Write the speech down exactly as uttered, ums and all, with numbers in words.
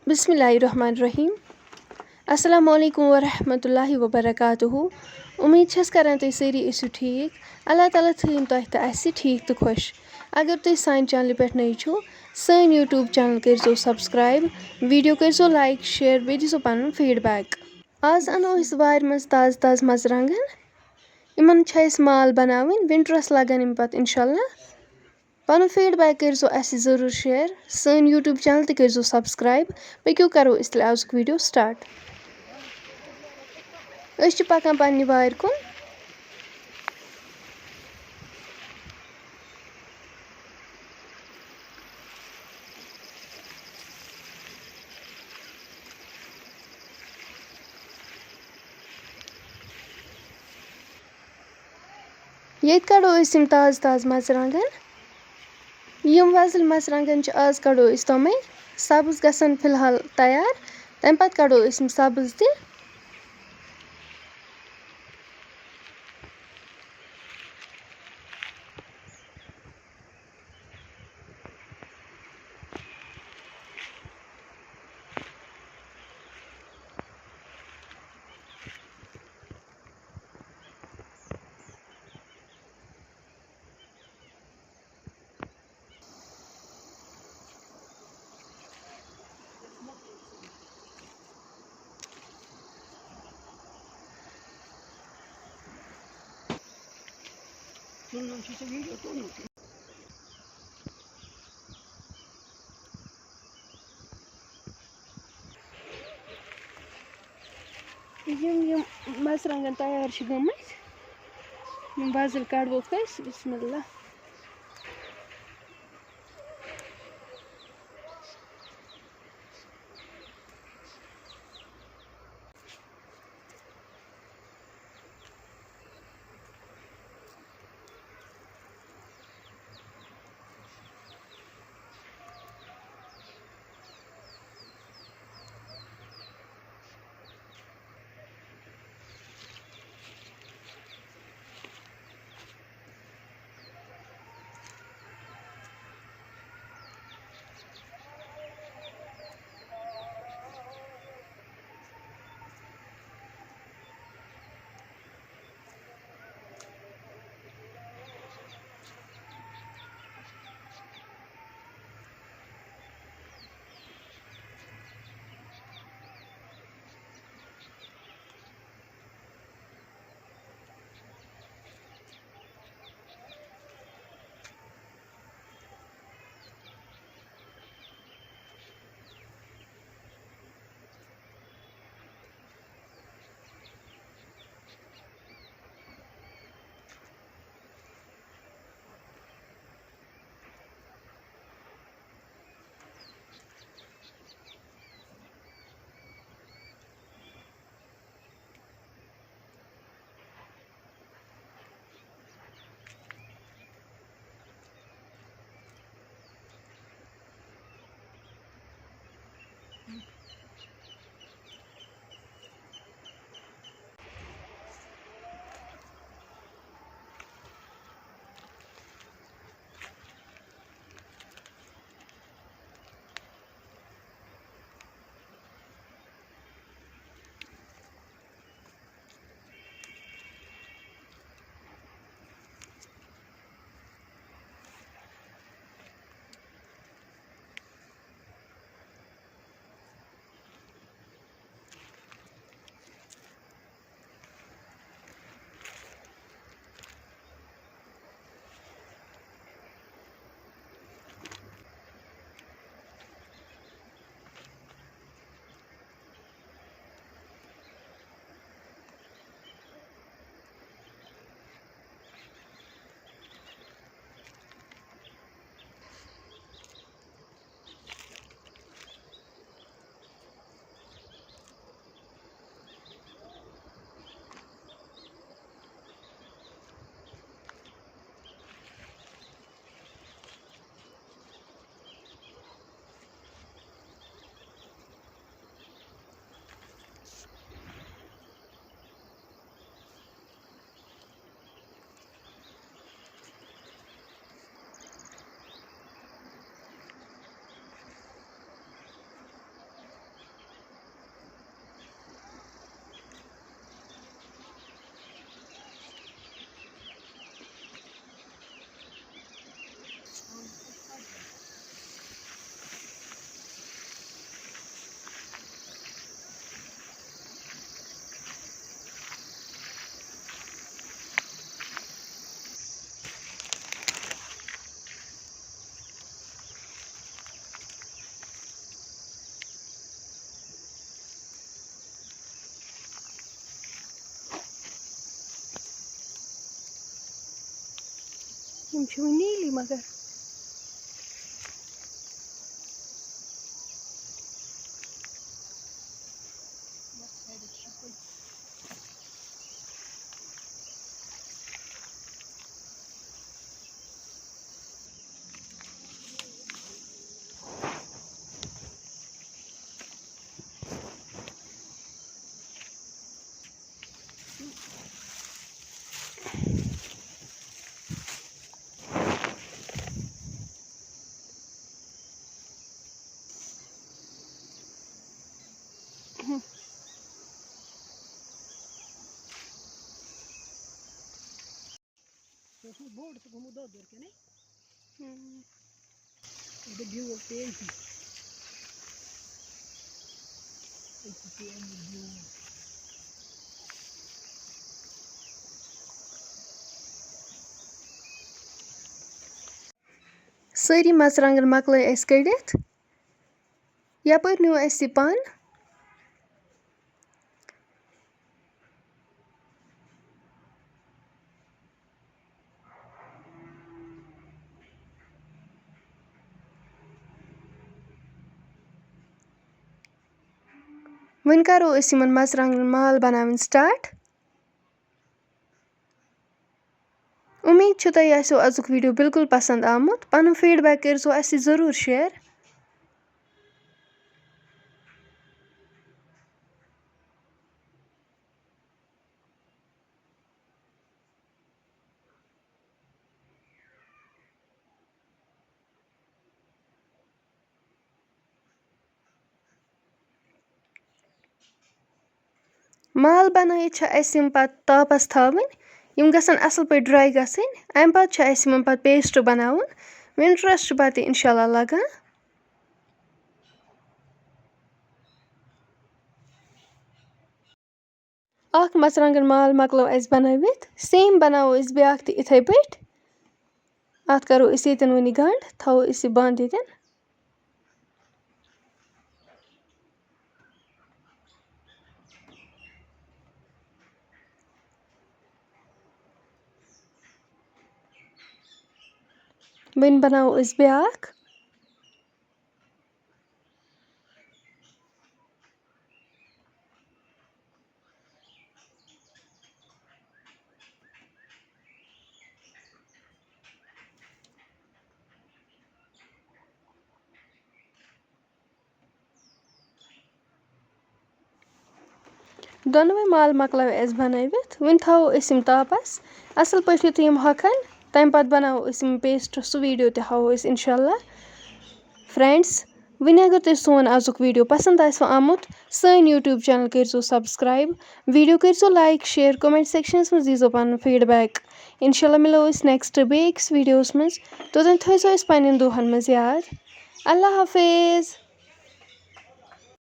بسم اللہ الرحمن الرحیم۔ السلام علیکم ورحمۃ اللہ وبرکاتہ۔ امید چھس کران تُہۍ سٲری ٲسِو ٹھیٖک۔ اللہ تعالیٰ تھٲیِن تۄہہِ تہٕ اَسہِ ٹھیٖک تہٕ خۄش۔ اگر تُہۍ سانہِ چینلہِ پٮ۪ٹھ نٔوۍ چھِو، سٲنۍ YouTube channel کٔرۍزیو subscribe، video کٔرۍزیو like، share، بیٚیہِ دیٖزیو پنُن feedback۔ آز اَنو أسۍ وارِ منٛز تازٕ تازٕ مرژٕوانٛگن۔ یِمن چھِ اَسہِ مال بناوٕنۍ، winterس لگن یِم پتہٕ انشاءاللہ۔ پنُن feedback کٔرۍزیو اَسہِ ضروٗر share، سٲنۍ YouTube channel تہِ کٔرۍزیو subscribe۔ پٔکِو کرو أسۍ تیٚلہِ آزُک video start۔ أسۍ چھِ پکان پننہِ وارِ کُن۔ ییٚتہِ کَڑو أسۍ یِم تازٕ تازٕ مَرژٕوانٛگَن۔ یِم وۄزٕلۍ مَرژٕوانٛگَن چھِ، آز کَڑو أسۍ تِمَے۔ سَبٕز گژھن فِلحال تیار، تَمہِ پَتہٕ کَڑو أسۍ یِم سَبٕز تہِ۔ یِم یِم مَرژٕوانٛگَن تیار چھِ گٔمٕتۍ، یِم وۄزٕلۍ کَڑوکھ أسۍ۔ بسم اللہ۔ یِم چھِ وٕنہِ نیٖلی مگر۔ سُہ اوسمُت بوٚڑ، سُہ گوٚمُت دۄدُر کِنہٕ؟ اَدٕ بیول تہِ أتی۔ أتی تہِ اَمیُک بیول۔ سٲری مرژٕوانٛگن مۄکلٲے اَسہِ کٔڑِتھ۔ یَپٲرۍ نیوٗ اَسہِ یہِ پَن۔ وۄنۍ کَرو أسۍ یِمَن مرژٕوانٛگنَن مال بَناوٕنۍ start۔ اُمید چھِ تۄہہِ آسیو أزیُک video بالکل پسنٛد آمُت۔ پَنُن feedback کٔرۍزیو اَسہِ سۭتۍ ضروٗر share۔ مال بَنٲیِتھ چھِ اَسہِ یِم پَتہٕ تاپَس تھاوٕنۍ۔ یِم گژھن اَصٕل پٲٹھۍ dry گژھٕنۍ۔ اَمہِ پَتہٕ چھِ اَسہِ یِمَن پَتہٕ paste بَناوُن۔ Winters چھُ پَتہٕ اِنشاء اللہ لَگان۔ اَکھ مرژٕوانٛگن مال مۄکلو اَسہِ بَنٲوِتھ، same بَناوو أسۍ بیٛاکھ تہِ یِتھَے پٲٹھۍ۔ اَتھ کَرو أسۍ ییٚتٮ۪ن وۄنۍ یہِ گنٛڈ، تھاوو أسۍ یہِ بنٛد ییٚتٮ۪ن۔ وۄنۍ بَناوو أسۍ بیٛاکھ۔ دۄنوَے مال مۄکلٲو اَسہِ بَنٲوِتھ۔ وۄنۍ تھاوو أسۍ یِم تاپَس اَصٕل پٲٹھۍ۔ یُتھُے یِم ہۄکھَن، تَمہِ پَتہٕ بَناوو أسۍ یِم paste، سُہ video تہِ ہاوو أسۍ اِنشاء اللہ۔ Friends، وۄنۍ اگر تۄہہِ سون آزُک video پَسنٛد آسِوٕ آمُت، سٲنۍ YouTube channel کٔرۍزیو subscribe، video کٔرۍزیو like، share، comment sectionَس منٛز دیٖزیو پَنُن feedback۔ اِنشاء اللہ مِلو أسۍ next بیٚیہِ أکِس videoَس منٛز۔ توٚتام تھٲیزیو أسۍ پنٛنٮ۪ن دُعاہَن منٛز یاد۔ اللہ حافظ۔